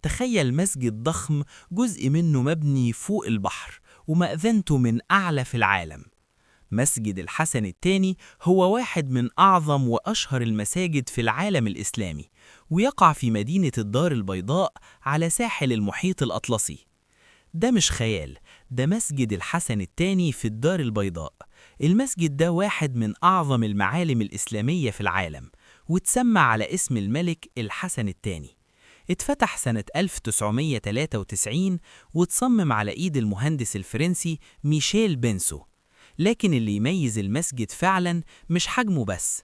تخيل مسجد ضخم جزء منه مبني فوق البحر ومأذنته من أعلى في العالم. مسجد الحسن الثاني هو واحد من أعظم وأشهر المساجد في العالم الإسلامي، ويقع في مدينة الدار البيضاء على ساحل المحيط الأطلسي. ده مش خيال، ده مسجد الحسن الثاني في الدار البيضاء. المسجد ده واحد من أعظم المعالم الإسلامية في العالم، واتسمى على اسم الملك الحسن الثاني. اتفتح سنة 1993 وتصمم على إيد المهندس الفرنسي ميشيل بنسو. لكن اللي يميز المسجد فعلا مش حجمه بس،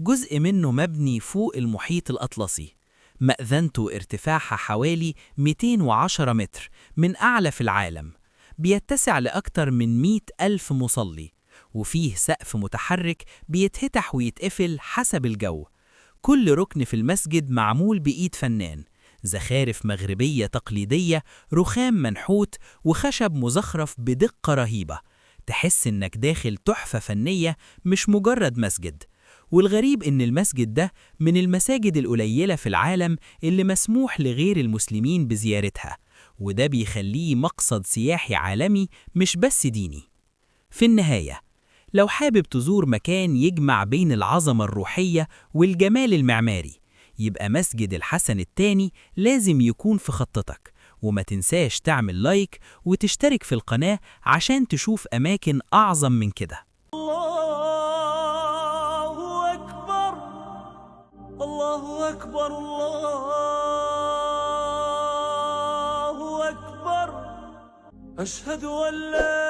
جزء منه مبني فوق المحيط الأطلسي، مأذنته ارتفاعها حوالي 210 متر، من أعلى في العالم، بيتسع لأكثر من 100 ألف مصلي، وفيه سقف متحرك بيتفتح ويتقفل حسب الجو. كل ركن في المسجد معمول بإيد فنان، زخارف مغربية تقليدية، رخام منحوت، وخشب مزخرف بدقة رهيبة. تحس إنك داخل تحفة فنية مش مجرد مسجد. والغريب إن المسجد ده من المساجد القليلة في العالم اللي مسموح لغير المسلمين بزيارتها، وده بيخليه مقصد سياحي عالمي مش بس ديني. في النهاية، لو حابب تزور مكان يجمع بين العظمة الروحية والجمال المعماري، يبقى مسجد الحسن الثاني لازم يكون في خطتك. وما تنساش تعمل لايك وتشترك في القناة عشان تشوف أماكن أعظم من كده. الله أكبر، الله أكبر، الله أكبر، أشهد أن لا